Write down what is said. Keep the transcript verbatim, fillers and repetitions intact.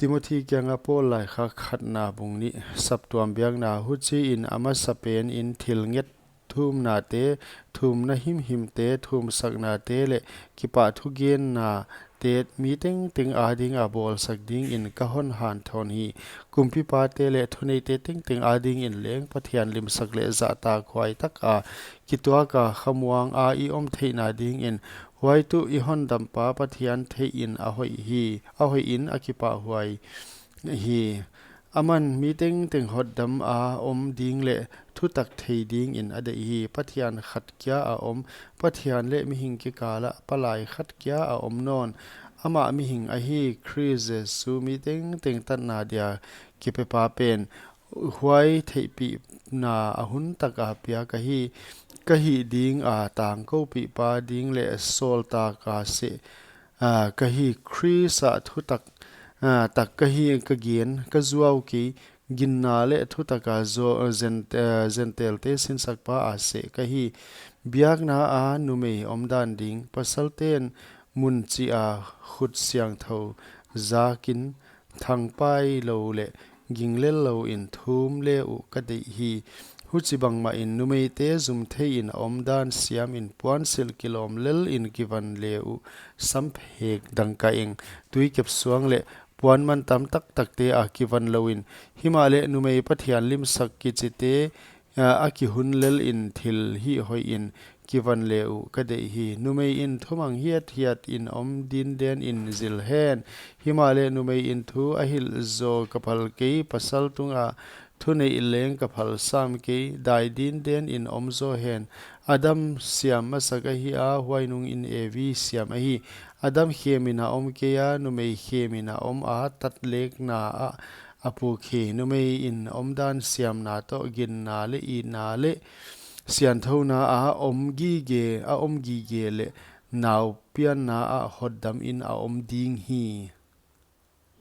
Timothi kianga Paul laikhak khatna bung nih. Saptuam biakna. Huchiin a masapen in thil nget thumnate, thumna himhimte, thumsaknate leh kipahthu gennate mi tengteng adinga bawlsak dingin ka hon hanthawn hi. Kumpipate leh thuneite tengteng adingin leng Pathian limsak leh zahtakhuai taka kituaka khamuanga i om theihna dingin, huai tuh i hondampa Pathian theihin a hoih hi, a hoihin a kipahhuai hi. Aman mi tengteng hotdama om ding leh thutak thei dingin a deih hi. Pathian khat kia a om, Pathian leh mihing kikalah palai khat kia a om nawn. Amah mihing ahi, Khrist Jesu mi tengteng tatna dia kipepa pen. Huai theihpihna a hun taka piak ahi. Ka hih dinga tangkoupihpa ding leh sawltaka seh, ah, ka hi. Khrist ah thutak, ah, tak ka hi, ka gen, ka zuau kei, ginna leh thutaka zo-, Jen-, eh, Jentelte sinsakpa a seh ka hi. Biakna a numei omdan ding. Pasalten mun chih a khut siangthou zakin thangpailou leh ginglellouin thum le uh ka deih hi. Huchibangmahin numeite zumtheiin a omdan siamin puansilh kilawm lelin kivan le uh samphek dangkaeng, tuikep suang leh puanman tam taktakte a kivan louin. Himahleh numei Pathian limsak kichite, ah, a kihun lelin thil hihhoihin kivan le uh ka deih hi. Numeiin thumang hiathiatin om dindenin zil hen. Himahleh numeiin thu a hilh zaw ka phal kei, pasal tunga thuneih leng ka phal sam kei, dai dindenin om zaw hen. Adam siam masak ahia, huai nungin Evi siam ahi. Adam khemin a om keia, numei khemin a om a, tatlekna ah a puk hi. Numeiin omdan siamna toh ginna leh itna leh sianthouna a om gige, a om gige leh nau pianna ah hotdamin a om ding hi.